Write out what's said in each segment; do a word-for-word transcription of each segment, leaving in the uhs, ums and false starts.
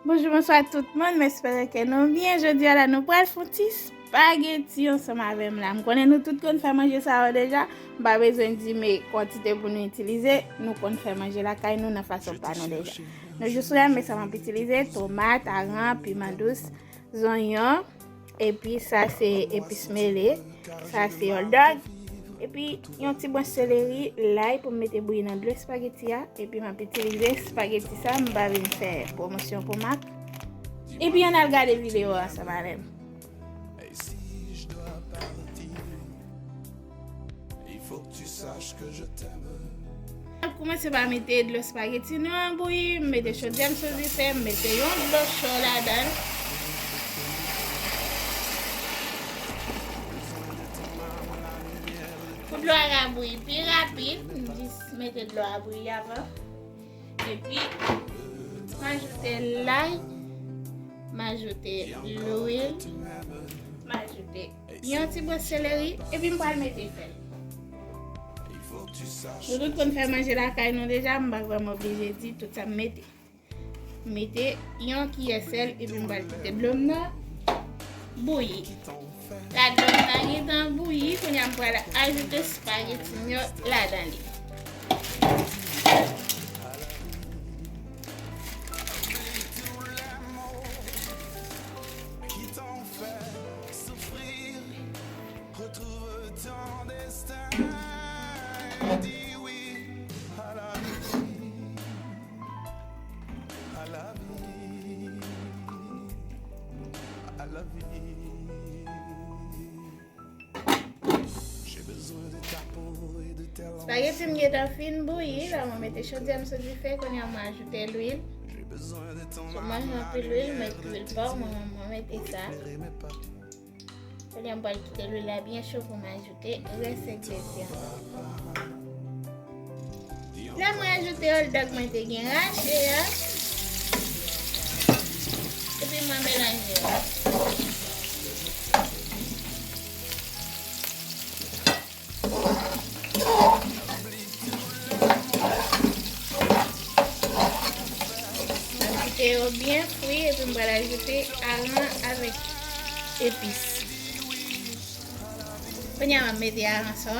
Bonjou, bonswa tout moun, m espere ke nou byen. Jodi a la, nou pral fè yon ti espageti ansanm avè m la. M konnen nou tout konn fè manje sa yo deja, m pa bezwen di men kantite pou nou itilize, nou konn fè manje lakay nou nan fason pa nou deja. Nou jis wè men sa m ap itilize, tomat, aran, piman dous, zonyon, epi sa se epis mele, sa se oldog, epi yon ti branch seleri, lay pou m mete bouyi nan dlo espageti a, epi m ap itilize espageti sa, m pa vin fè pwomosyon pou mak. Epi ann al gade videyo a ansanm avè m. M ap kòmanse pa mete dlo espageti nou an bouyi, m mete chodyè m sou dife, m mete yon dlo cho ladan l. Pou dlo a ka bouyi pi rapid, m jis mete dlo a bouyi avan. Epi, m ajoute lay, m ajoute lwil, m ajoute yon ti branch seleri, epi m pral mete sèl. Nou tout konn fè manje lakay nou deja, m pa vrèman oblije di tout sa m mete. M mete yon kiyè sèl, epi m pral kite dlo m nan bouyi. La dlo m nan gentan bouyi, kounye a m pral ajoute espageti m yo ladan li. Espageti m gentan fin bouyi, la mwen mete chodyè m sou dife, kounye a mwen ajoute lwil. Si w manje anpil lwil, met lwil pa w, mwen, mwen mete sa. Kounye a m pral kite lwil la byen cho pou m ajoute rès engredyan. La mwen ajoute oldog mwen te gen rache a. Epi mwen melanje. Mwen kite yo byen fri epi m pral ajoute aran avèk epis. Kounye a m ap mete aransò.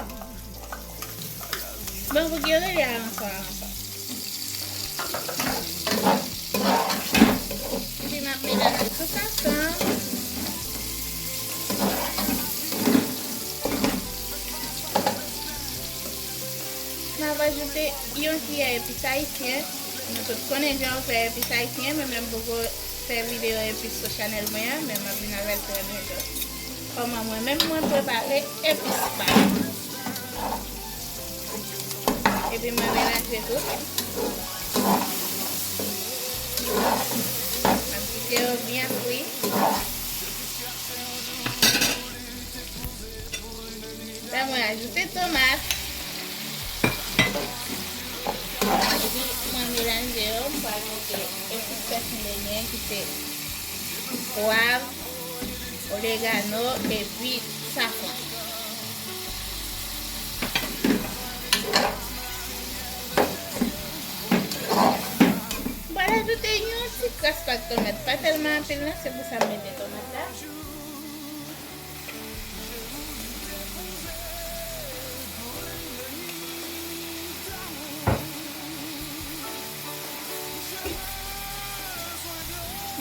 Bon, pou ki yo rele aransò, aransò. Epi m ap melanje tout ansanm. M ap ajoute yon kiyè epis ayisyen. Nou tout konnen jan yo fè epis ayisyen, men mwen m poko fè videyo epis sou chanèl mwen an, men m ap vin avè l trè byento. Kòman mwen menm mwen prepare epis pa m. Epi mwen melanje tout. Mwen kite yo byen fri. La mwen ajoute tomat. Epi mwen melanje yo, m pral mete epis pèsin de mwen ki se pwav, oregano epi safran. M pral ajoute yon ti kras pak tomat, pa tèlman anpil non, se pou sa m mete tomat la.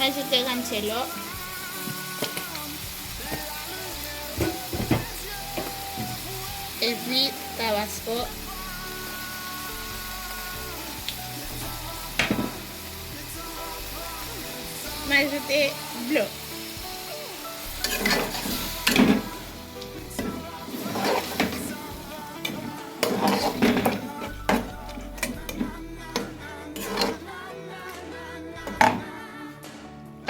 M ajoute ranchero. Epi tabasko. M ajoute dlo.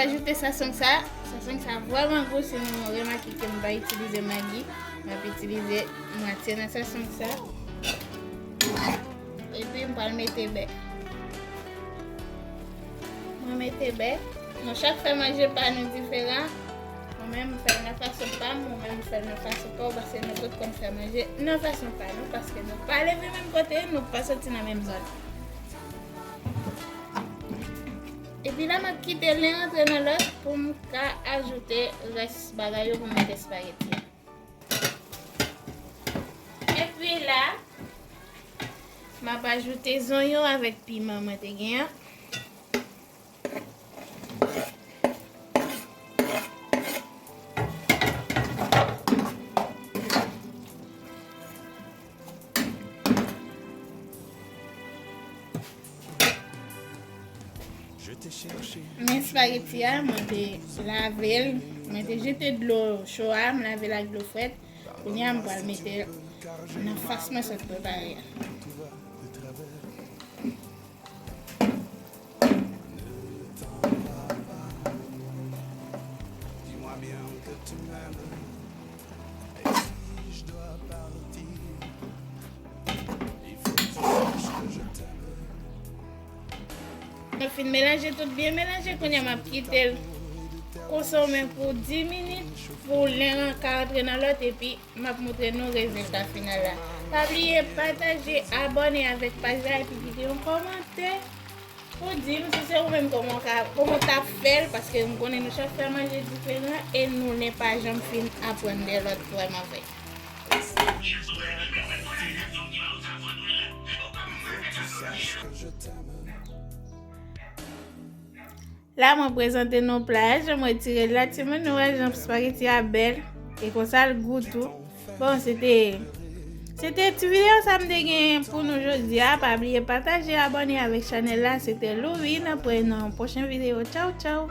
Ajoute sazon sa. Sazon sa vrèman gou, si nou remake ke m pa itilize magi, m ap itilize mwatye nan sazon sa. Epi m pral mete bè. Mwen mete bè. Nou chak fè manje pa nou diferan. Mwen menm m fè l nan fason pa m, ou menm ou fè l nan fason pa w, paske nou tout konn fè manje nan fason pa nou, paske nou pa leve menm kote, nou pa soti nan menm zòn. Epi la, m ap kite l len rantre nan lòt pou m ka ajoute rès bagay yo pou m mete espageti a. Epi la, m ap ajoute zonyon avèk piman mwen te gen an. Men espageti a, mwen te lave l, mwen te jete dlo cho a, m lave l ak dlo frèt. Kounye a, m pral mete l nan fas mwen sot prepare a. Mwen fin melanje tout byen melanje, kounye a m ap kite l konsa menm pou dis minit pou len an ka antre nan lòt, epi m ap montre nou rezilta final la. Pa bliye pataje, abòne avèk paj la, epi kite yon kòmantè pou di m si se ou menm kòman w ka, kòman w t ap fè l, paske m konnen nou chak fè manje diferan e nou len pa janm fin aprann de lòt vrèman vre. La, mwen prezante nou pla a, jan mwen retire l la, timoun, nou wè jan espageti a bèl, e konsa l gou tou. Bon, se te, se te ti videyo sa m te gen pou nou jodi a. Pa bliye pataje, abòne avèk chanèl la. Se te Louvy, n ap wè nan pwochen videyo. Tchaw, tchaw!